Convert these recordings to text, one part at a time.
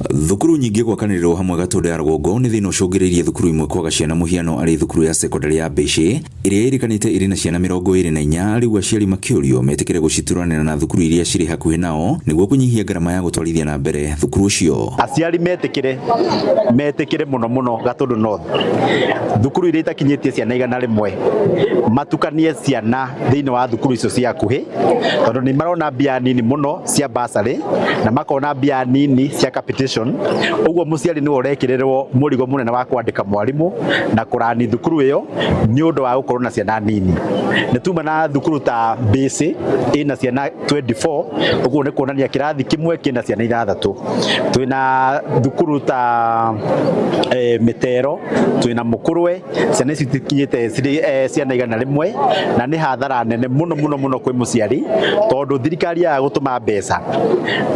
Thukuru nyingĩ gwakanĩrĩrwo hamwe Gatũndũ ya rũgongo nĩ thĩna ũcũngĩrĩirie thukuru imwe kwaga ciana. Mũhiano arĩ thukuru ya sekondarĩ ya Mbĩcĩ ĩrĩa ĩrĩkanĩte ĩrĩ na ciana 24. Rĩu aciari makĩũrio metĩkĩre gũcituranĩra na thukuru iria cirĩ hakuhĩ nao nĩguo kũnyihia ngarama ya gũtwarithia na mbere thukuru ũcio. Aciari metĩkĩre, metĩkĩre mũno mũno Gatũndũ North, thukuru iria itakinyĩtie ciana 100 matukanie ciana thĩinĩ wa thukuru icio cia hakuhĩ, tondũ nĩ marona mbia nini mũno cia bursary na makona mbia nini cia capitation. Ũguo mũciari nĩwe ũrekĩrĩrwo mũrigo mũnene wa kwandĩka mwarimũ na kũrani thukuru ĩyo nĩ ũndũ wa gũkorwo na ciana nini. Nĩ tuma na thukuru ta Mbĩcĩ ĩna ciana 24, ũguo nĩ kuonania kĩrathi kĩmwe kĩna ciana ithathatũ. Twĩna thukuru ta Mĩtero, twĩna Mũkũrwe, ciana ici itikinyĩte ciana 100, na nĩ hathara nene mũno mũno mũno kwĩ mũciari, tondũ thirikari yaga gũtũma mbeca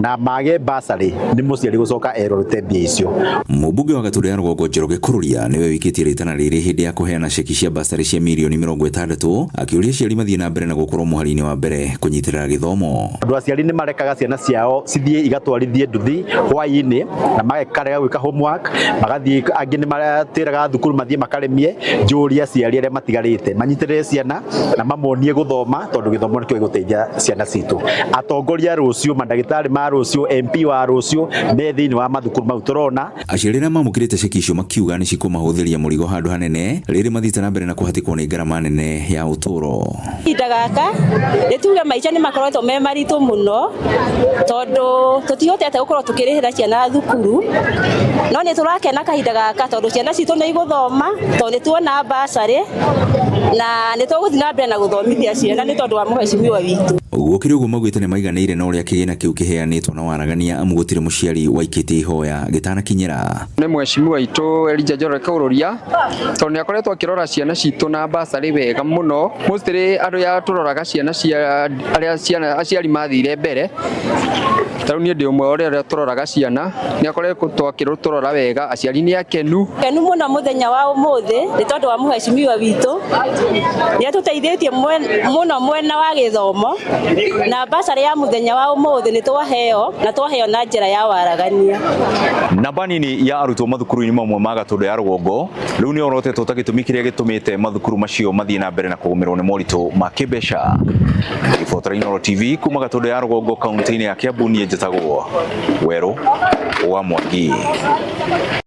na mage bursary, nĩ mũciari gũcoka erwo arute mbia icio. Mũmbunge wa Gatũndũ ya rũgongo Njoroge Kururia nĩwe wĩkĩtie rĩtana rĩrĩ hĩndĩ ya kũheana ceki cia bursary cia mirioni 60, akĩũria aciari mathiĩ na mbere na gũkorwo mũhari-inĩ wa mbere kũnyitĩrĩra gĩthomo. Andũ aciari nĩ marekaga ciana ciao cithiĩ igatwarithie nduthi hwaĩ-inĩ na makarega gwĩka homework, magathiĩ, angĩ nĩ matĩraga thukuru mathiĩ makarĩmie. Njũria aciari arĩa matigarĩte manyitĩrĩre ciana na mamonie gũthoma, tondũ gĩthomo nĩkĩo gĩgũteithia ciana citũ. Atongoria rũciũ, mandagĩtarĩ ma rũciũ, MP wa rũciũ me thĩinĩ wa mathukuru mau tũrona. Aciari arĩa mamũkĩrĩte ceki icio makiuga nĩ cikũmahũthĩria mũrigo handũ hanene rĩrĩ mathiĩte na mbere na kũhatĩkwo nĩ ngarama nene ya ũtũũro. Kahinda gaka nĩ tuge maica nĩ makoretwo me maritũ mũno, tondũ tũtihotete gũkorwo tũkĩrĩhĩra ciana thukuru, no nĩ tũrakena kahinda gaka tondũ ciana citũ nĩ igũthoma, tondũ nĩ tuona bursary na nĩ tũgũthiĩ na mbere na gũthomithia ciana nĩ tondũ wa mũhecimiwa witũ. Gũkĩrĩ ũguo, maugĩte nĩ maiganĩire na ũrĩa kĩgĩna kĩu kĩheanĩtwo na waragania, amu gũtirĩ mũciari waikĩtie ihoya gĩtanakinyĩra. Nĩ mheshimiwa witũ Elijah Njoroge Kauroria, tondũ nĩ akoretwo akĩrora ciana citũ na bursary wega mũno. Mostly andũ ya tũroraga ciana cia arĩa ciana aciari mathire mbere. Ta rĩu niĩ ndĩ ũmwe wa ũrĩa tũroraga ciana, nĩ akoretwo akĩtũrora wega, aciari nĩ akenu. Kenu mũno mũthenya wa ũmũthĩ nĩ tondũ wa mũhecimiwa witũ, nĩ atũteithĩtie mũno mwena wa gĩthomo, na bursary ya mũthenya wa ũmũthĩ nĩ twaheo na twaheo na njĩra ya waragania. Namba nini ya arutwo mathukuru-inĩ mamwe ma Gatũndũ ya rũgongo rĩu nĩ orotetwo ta gĩtũmi kĩrĩa gĩtũmĩte mathukuru macio mathiĩ na mbere na kũgũmĩrwo nĩ moritũ ma kĩmbeca. Ribotera Inooro TV kuma Gatũndũ ya rũgongo, kaunti-inĩ ya Kiambu, niĩ njĩtagwo Werũ wa Mwangi.